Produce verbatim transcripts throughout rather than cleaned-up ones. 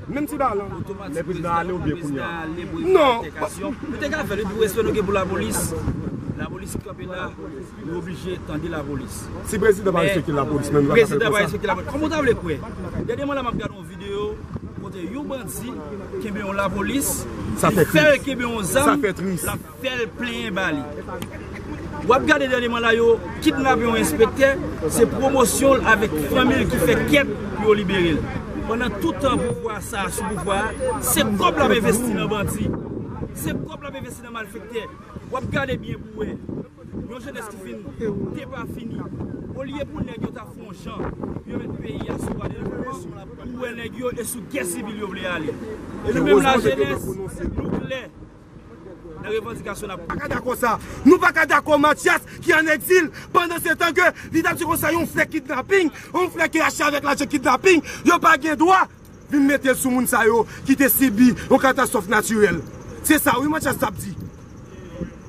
Menm ti balan. Lè prezidan ale, ou byen kounye a. Non. Nou te ka fè l wi, pou respè nou gen pou lapolis. Lapolis ki kanpe la, nou oblije tande lapolis. Si prezidan pa respekte lapolis, menm nou pa ka fè l konsa. Prezidan pa respekte lapolis. Kòman w ta vle kwè? Dènyèman la, m ap gade yon videyo kote yon bandi kenbe yon lapolis, li fè l kenbe yon zam, l ap fè l plenyen ba li. W ap gade dènyèman la, yo kidnape yon enspektè, se pwomosyon l avèk fanmi l ki fè kèt pou yo libere l. Pandan tout tan pouvwa sa a sou pouvwa a, se kòb l ap envesti nan bandi. Se kòb l ap envesti nan malfektè. W ap gade byen pou wè. Yon jenès ki fin depafini. Olye pou nèg yo ta fè yon jan pou yo met peyi a sou pa de devlopman, ou wè nèg yo e sou gè sivil yo vle ale. E nou menm lajenès, nou klè nan revandikasyon n ap. Pa ka dakò sa. Nou pa ka dakò Mathias ki an egzil, pandan se tan ke li t ap di konsa yon frè kidnaping, yon frè ki achte avèk lajan kidnaping, yo pa gen dwa vin mete l sou moun sa yo ki te sibi yon katastwòf natirèl. Se sa wi Mathias t ap di.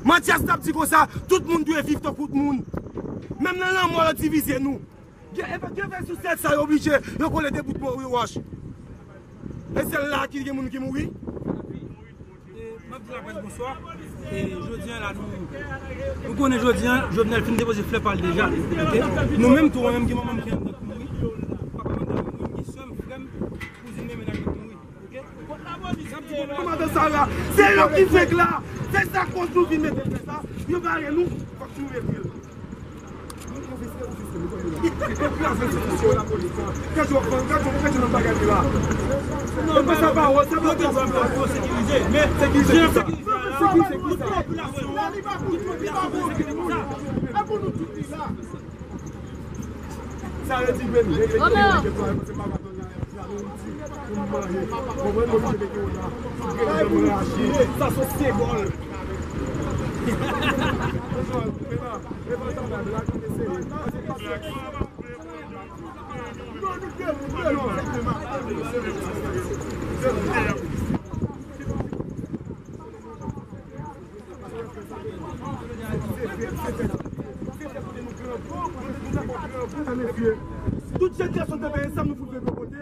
Mathias t ap di konsa, tout moun dwe viv tankou tout moun. Menm nan lanmò yo divize nou. Gen, gen vèsou sèt sa yo oblije, yo kole de bout mori wòch. E sèl la ki gen moun ki mouri. E, m ap di laprès bonswa. E, jodi a la, nou, nou konnen jodi a, Jovenel fin depoze flè pa l deja. Ok? Nou menm tou, mwen menm gen manman m ki anndan ki mouri. Papa m anndan ki mouri, gen sè m, frè m, kouzin m, menaj mwen ki mouri. Ok? Kòmandan Sara, se yo ki fèk la. Se sa kòz nou vin mete flè sa. Yo bare nou, fòk nou mete l. Sa yo di menm, regle kèk bagay, se pa madanm nan, se pa madanm nan, pou mwen, mwen, mwen, mwen, mwen, sa se syembòl. Tout jèn gason te peye sa, nou fout veye kote.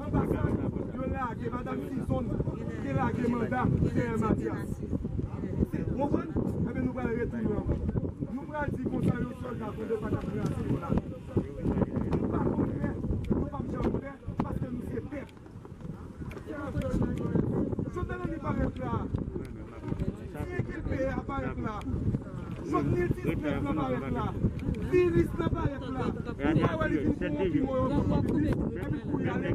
Anbasad, yo lage, madanm Tizòn te lage manda dèyè Matyas. Ou konprann? Enben, nou pral retounen ankò. Nou pral di konsa, yon sòlda tonbe pa t ap ranse yo la. Nou pa konn fè, nou p ap janm fè, paske nou se pèp. Jovenel Moïse parèt la. Ti enkilpe a parèt la. Jovenel diznèf la parèt la. Viris la parèt la. Ou pa wè li vin pou yon pi mwen yon pi plis. Epi pou y ale.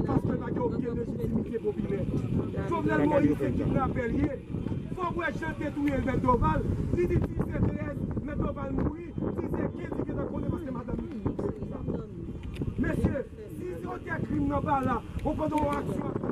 Paske pa gen okenn lejitimite popilè. Jovenel Moïse se kidnapè l ye. Fò w wè jan l te touye Mèt Doval. Li di si se trèz, Mèt Doval mouri. Si se kenz, li gentan konnen paske madanm li mouri. Mesye, si se otè krim nan pa la, ou pandan yon aksyon ap